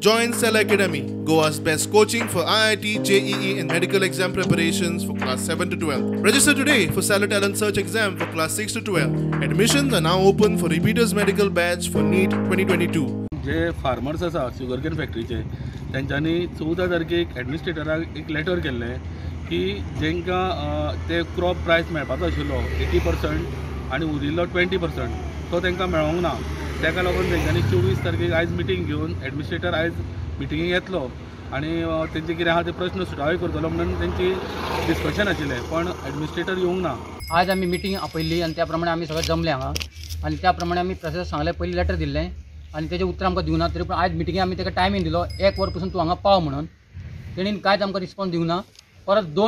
Join Cell Academy, Goa's best coaching for IIT, JEE and medical exam preparations for class 7 to 12. Register today for Cellar Talent Search exam for class 6 to 12. Admissions are now open for repeaters medical batch for NEET 2022. J farmers आसा sugarcane फॅक्टरीचे तेंच्यांनी 14 तारखेक एडमिनिस्ट्रेटराक एक letter केल्लें की जेंकां ते crop प्रायस मेळपाचो आशिल्लो 80% आनी उरिल्लो 20% तो तेंकां मेळोंक ना. तेका लागून तेंच्यांनी 24 तारखेक आयज मिटींग घेवन एडमिनिस्ट्रेटर आयज मिटिंगेक येतलो आनी तेंचे कितें आहा ते प्रश्न सुटावे करतलो म्हणून तेंची डिस्कशन आशिल्लें, पण एडमिनिस्ट्रेटर येवंक ना. आज आमी मिटींग आपयल्ली आनी त्या प्रमाणे आमी सगळे जमले हांगा आनी त्या प्रमाणे आमी प्रोसेस सांगलें, पयलीं लेटर दिल्लें आनी तेजें उतर आमकां दिवना, तरी पूण आयज मिटिंगे आमी ताका टायमींग दिलो 1 वर पसून तूं हांगा पाव म्हणून, तेणीन कांयच आमकां रिस्पॉन्स दिवना. परत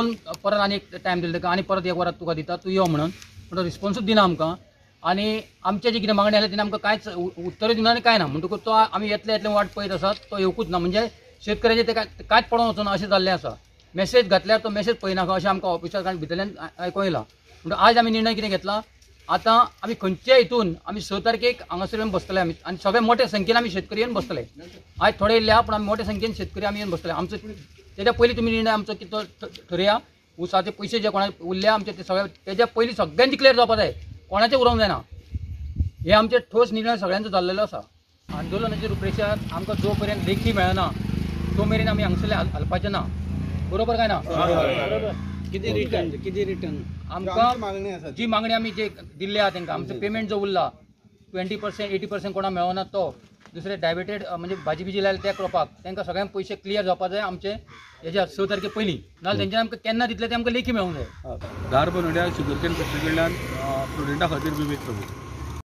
परत आनी एक टायम दिलो ताका आनी परत 1 वरात तुका दिता तूं यो म्हणून, पूण तो रिस्पॉन्सूच दिना आमकां. आनी आमचें जें कितें मागणी आसली तेणें आमकां कांयच उत्तरूय दिवना आनी कांय ना, म्हणटकूच तो आमी येतले येतले वाट पळयत आसात, तो येवकूच ना. म्हणजे शेतकऱ्याचें तेका कांयच पडोन वचना अशें जाल्लें आसा. मॅसेज घातल्यार तो मॅसेज पळयनाका अशें आमकां ऑफिसर भितरल्यान आयकोंक येयलां. म्हणटकूच आयज आमी निर्णय कितें घेतला, आतां आमी खंयच्या हितून आमी 6 तारखेक हांगासर येवन बसतले आमी आनी सगळे मोठ्या संख्येन आमी शेतकरी येवन बसतले. आयज थोडे येयल्ले आहा पूण आमी मोठ्या संख्येन शेतकरी आमी येवन बसतले. आमचो तेज्या पयलीं तुमी निर्णय आमचो कितें ठरया, ऊसाचे पयशे जे कोणाक उरल्या आमचे ते सगळे तेज्या पयलीं सगळ्यांचे क्लियर जावपा जाय, कोणाचें उरोवंक जायना. हे आमचे ठोस निर्णय सगळ्यांचो जाल्लेलो आसा. आंदोलनाचे रुपरेशात आमकां जो पर्यंत लेखी मेळना तो मेरेन आमी हांगसरले हालपाचें ना, बरोबर काय ना? कितें रिटर्न, कितें रिटर्न आमकां जी मागणी आमी जे दिल्ली आहा तेंकां, आमचो पेमेंट जो उरला 20% 80% कोणाक मेळना तो, दुसरे डायवेटेड म्हणजे भाजी बिजी लायल्या त्या क्रॉपाक तेंकां सगळ्यांक पयशे क्लियर जावपा जाय आमचे हेज्या 6 तारखे पयलीं, नाजाल्यार तेंच्यान आमकां केन्ना दितले ते आमकां लेखी मेळोंक जाय. धारबनोड्या शुगरकेन फॅक्टरी कडल्यान प्रुडंटा खातीर विवेक प्रभू.